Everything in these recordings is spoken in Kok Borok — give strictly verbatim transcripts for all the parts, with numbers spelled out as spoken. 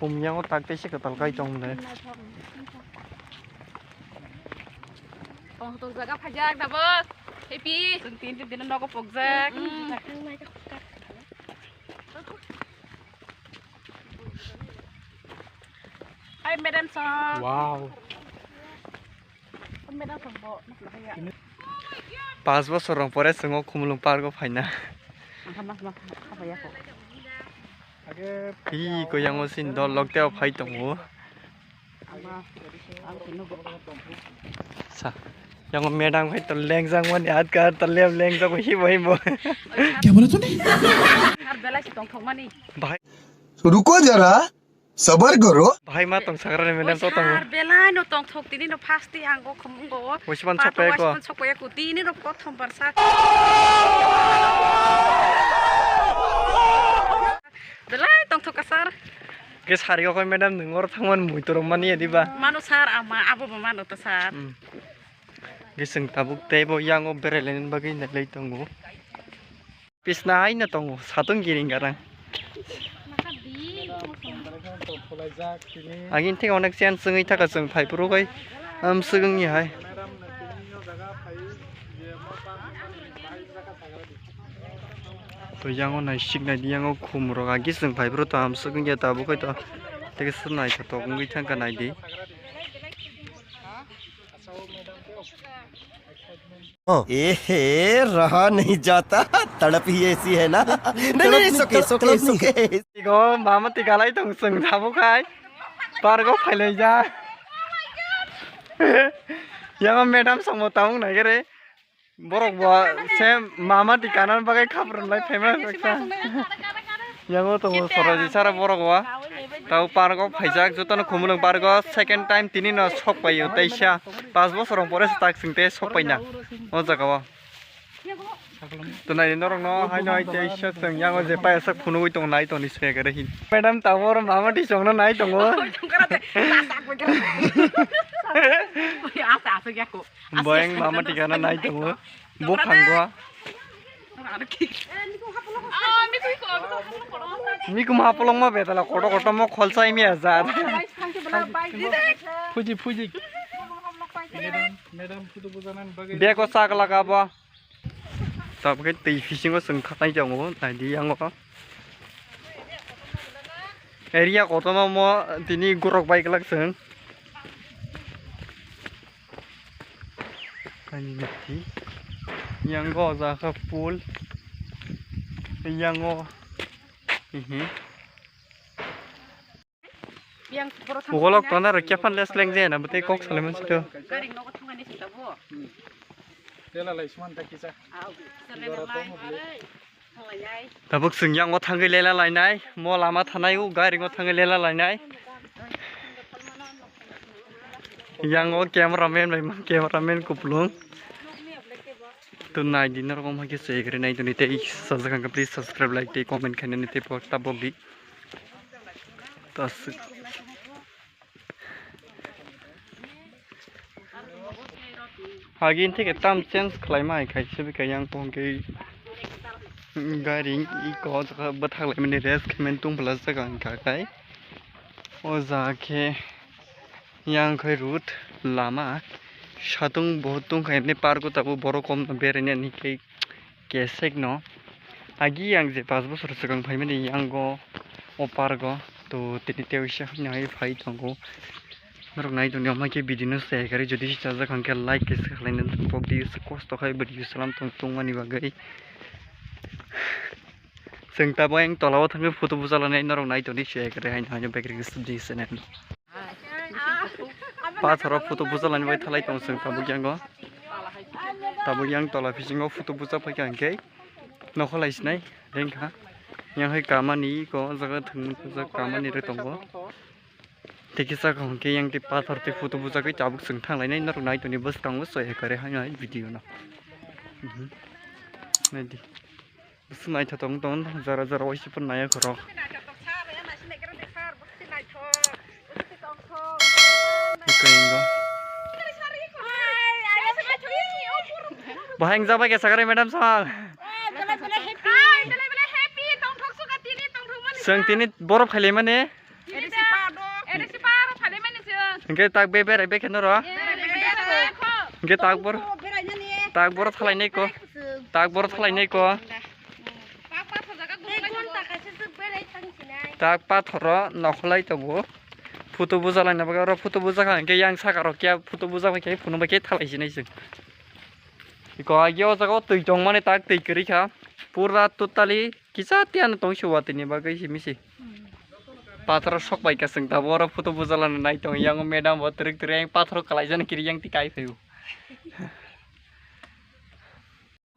Umyango tak tei se kwtal kai tong le. Tong tong jaga phajak dabok. Happy. Chwng tin tin dino nogo pokjak. Mm. Hi, madam sir. Wow. Madam sir, bo, nak nak ya. Pas bosor rong pore chwng o Khumulwng park o phaina. Angkha mas mas kha phai ya ko. Hi, ko yang o sin dol lok teo phai tongo. Sa, yang o medang phai to lengjak mani atka to lem lengjak bo hi bo hi bo. Kya bola tune? Ar belai si tong thok mani. Bahai. Ruko jara, sabar karo. Bahai ma tong sagra ni medam to tong. Ar belai no tong thok tini no fast ti ang go khum go. Wisipan chok pe ko. Wisipan chok pe ko tini no prothom bar sa. Belai tongthok kasar. Ke sari o koi madam nwng oro thangmani mui torok mani ya diba? Mano sir, ama abo bo mano to sir. Hmm. Ke chwng tabuk tei bo yang o berai lainani bagwi nailai tongo. Pisna hai no tongo, satung giring garang. Agin thik onek chen chwngwi thaka chwng phai phuru koi, am swgwng ni hai. To yang o naisik nai di, yang o khum rok agi chwng phai phuru to amswk wngya tabuk khe to tei khe naithotok wngwi thangkha nai di. ए हे, रहा नहीं जाता, तड़प ही ऐसी है ना। नहीं, नहीं, नहीं, it's okay, it's okay, it's okay. Igo mama tikalai tong chwng tabuk khai park o phailai ja. Yang o madam songmo tabuk nai khe re. Borok bo se mama ti kanan bagwi khapran lai phaima baksa. Yango tongo soroji sara borok bo. Tao park o phaijak jotono Khumulwng park o second time tini no sok paio teisa. Pas bosor rong pore se tak sing te sok paina o jaga o. To nai norok no hai no hai teisa chwng yango je paisak phunugwi tongo nai toni se gare hin. Madam tamo oro mama ti chongno nai tongo. Asa asa asa yako. Boyang mama tikana nai tongo. Bo phango. Mikum hapolong ma betala koto koto mo kholsai mi aja. Fuji fuji. Madam, madam, photo bojanan bagwi. Bego sak laga bo. Tabuk khe twi bisingo chwng khatai tongo, naidi yango. Area kotorma mo tini gorok bai glak chwng. Ani niti. Yango o jaga pool. Yango. Hihi. Yang borok thang Ukolok tona rok kya phan les leng jena bwtwi kok salai mansi to. Gari nogo thangani sita bo. Lela lai suman ta kisa. Au. Tabuk chwng yang o thangwi lela lainai, mo lama thanai o gari o thangwi lela lainai. Yang o camera man bai man camera man kuplung. To nai di norok ma khe se gre nai to ni tei sajak ang please subscribe like tei comment khainani tei pok tabok di. Taswk. Hagin theke tam change khlaima hai khai se bikha yang tong khe gari iko jaga bwthak laimani rest khaimani tong phala jaga wngkha khai o jaga khe yang khai road lama satung bo tong khaimani park o tabuk borok kom beraina hinwi khai. Kesek no agi ang je pash bosor swkang phaimani yango o park o to tini tei uaisa hamya hai phai tongo norok nai tongdi omo khe video no share kari jodi se chajak hwnkhe like khe se khlaina pok di kosto khai video salam tong tongmani bagwi chwng tabuk ayang tola o thangwi photo bucha lanai norok nai tongdi share kari haino haino bagwi channel. Pathoro photo bujalani bai thalai tong chwng tabuk yango. Tabuk yang tola bisingo photo buja paikha hwnkhe nokholai sinai rengkha. Yang hai kamani iko jaga thwngmani pujak kamani re tongo. Tei kisa kaham khe yang tei pathor tei photo bujagwi tabuk chwng thanglainai norok nai tongni bwskango soi hai kare hai video no. Mhm. Naidi. Bwswk naithotok wng tong jora jora waisa phano naiya khorok. Iko ingo. Bahai wngjabai khe sakari madam song. Chwng tini boro phailaimani. Hingke tak be berai be khe noro. Hingke tak bor, tak bor thalai nai ko. Tak bor thalai nai ko. Tak pathoro nokholai tongo. Photo bujalai na bagwi oro photo bujak hingke yang saka rok khe photo bujak bai khe phunuk bai khe thalai sinai chwng. Iko agi o jaga o twi tongmani tak twi kwrwi kha. Pura totally kisa tiyano tong se watwi ni bagwi simi se. Pathor sok bai ka chwng tabuk oro photo bujalana nai tongo yang madam bo twrwk twrwk yang pathor kalai jani kiri yang ti kai phaio.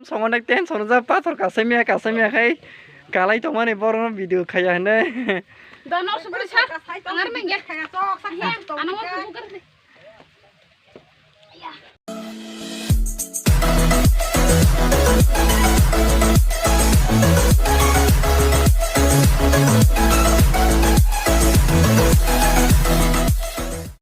Songo nek tension ja pathor kasai miya kasai miya khai kalai tongmani borok no video khaya hwnwi. Dono subri sa angar mengge. Ano mo phukur de.